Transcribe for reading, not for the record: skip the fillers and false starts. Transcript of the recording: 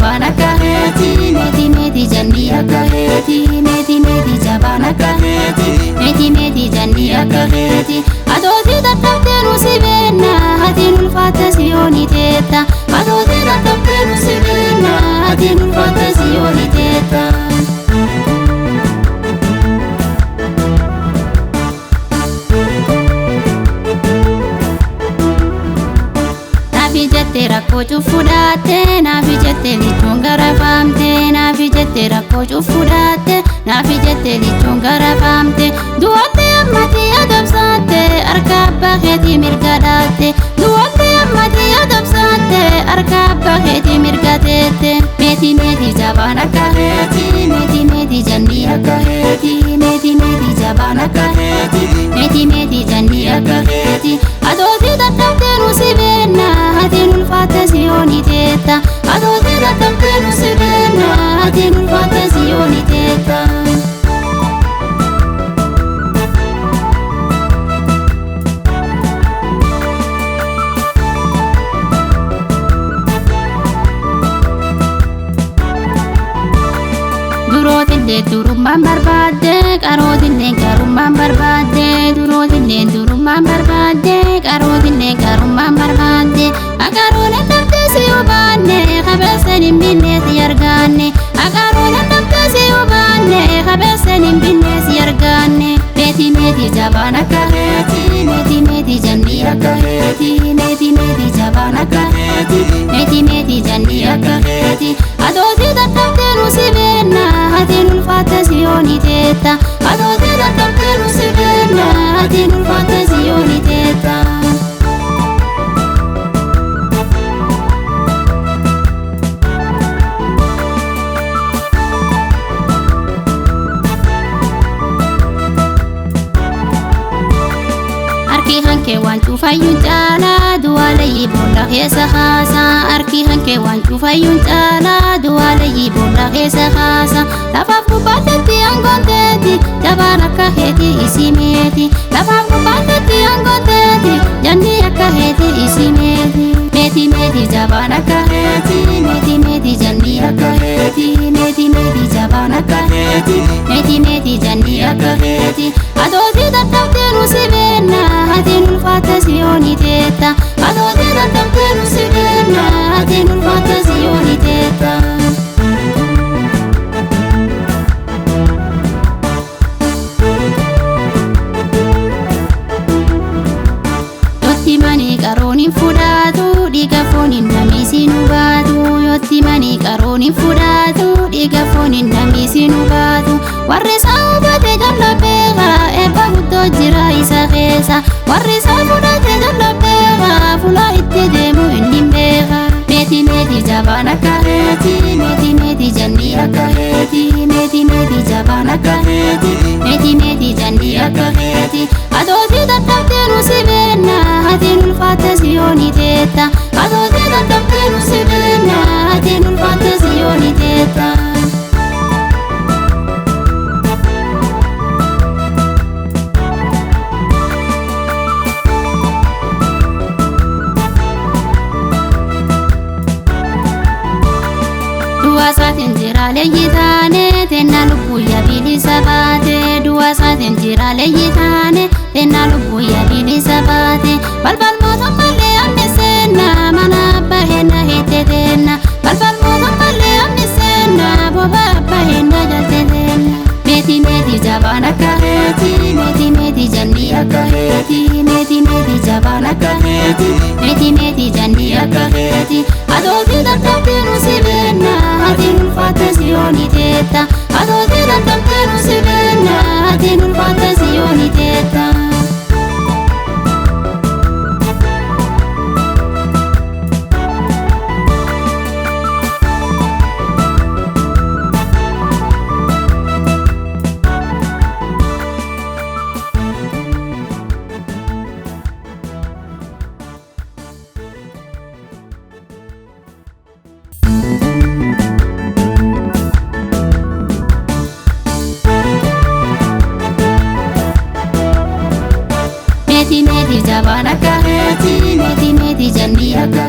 jabaan akka keeti meeti meeti janni akka keeti meeti meeti jabaan akka keeti meeti meeti janni akka keeti atootii dadhabdee nu si beenna hatiin ulfaatte siyooni teetta atootii dadhabdee nu si beenna hatiin ulfaatte siyooni teetta. Naafi jettee rakkoo cufuudhaatte naafi jettee lichuun garafaamte naafi jettee rakkoo cufuudhaatte naafi jettee lichuun garafaamte du'atte ammatti adamsaatte harka abbaa keetii mirga dhaatte du'atte ammatti adamsaatte harka abbaa keetii mirga teette meeti meeti jabaan akka keeti meeti meeti janni akka keeti meeti meeti jabaan akka keeti meeti meeti janni akka keeti atootii dadhabdee nu si beenna hatiin ulfaatte siyooni teetta atootii dadhabdee nu si beenna hatiin ulfaatte siyooni teetta. Durootillee durummaan barbaadde qarootillee qarummaan barbaadde durootillee durummaan barbaadde qarootillee qarummaan barbaadde akaroon dhabdee si hubanne qabeessan hin binne si arganne akaroon dhabdee si hubanne qabeessan hin binne si arganne meeti meeti jabaan akka keeti meeti meeti janni akka keeti meeti meeti jabaan akka keeti meeti meeti janni akka keeti atootii dadhabdee nu si beenna hatiin ulfaatte siyooni teetta atootii dadhabdee nu si beenna hatiin ulfaatte siyooni teetta. Harki hankee waan cufayyuun caalaa du'aaleyyii boolla keessa haasa. Harki hankee waan cufayyuun caalaa du'aaleyyii boolla keessa haasa. Lafaaf gubbaatti aangoon teeti jabaan akka keeti isii meeti. Lafaaf gubbaatti aangoon teeti janni akka keeti isii meeti. Meeti meeti jabaan akka keeti meeti meeti janni akka keeti meeti meeti jabaan akka keeti meeti meeti janni akka keeti atootii dadhabdee nu si beenna hatiin ulfaatte siyooni teetta atootii dadhabdee nu si beenna hatiin ulfaatte siyooni teetta. Yotti manii qaroon hin fudhatu dhiiga fooniin namni si nu baatu yotti manii qaroon hin fudhatu dhiiga fooniin namni si nu baatu warri isaa hubate jalla beeka eebba guddoo jira isa keessa warri isaa fudhate jalla beeka fuula itti deemu inni hin beeka meeti meeti jabaan akka keeti meeti meeti janni akka keeti meeti meeti jabaan akka keeti meeti meeti janni akka keeti atootii dadhabdee nu si beenna hatiin ulfaatte siyooni teetta atootii dadhabdee nu si beenna hatiin ulfaatte siyooni teetta. Du'a isaatiin jiraalee taane tennaa lubbuu bilisa baate du'a isaatiin jiraalee taane tennaa lubbuu bilisa baate balbal mootummaallee amni seenna mana abbaa henna heette teenna balbal mootummaallee amni seenna boba abbaa henna jalte teenna meeti meeti jabaan akka keeti meeti meeti janni akka keeti meeti meeti jabaan akka keeti meeti meeti janni akka keeti atootii dadhabdee nu si beenna hatiin ulfaatte siyooni teetta atootii dadhabdee nu si beenna hatiin ulfaatte siyooni teetta. Meeti meeti jabaan akka keeti meeti meeti janni akka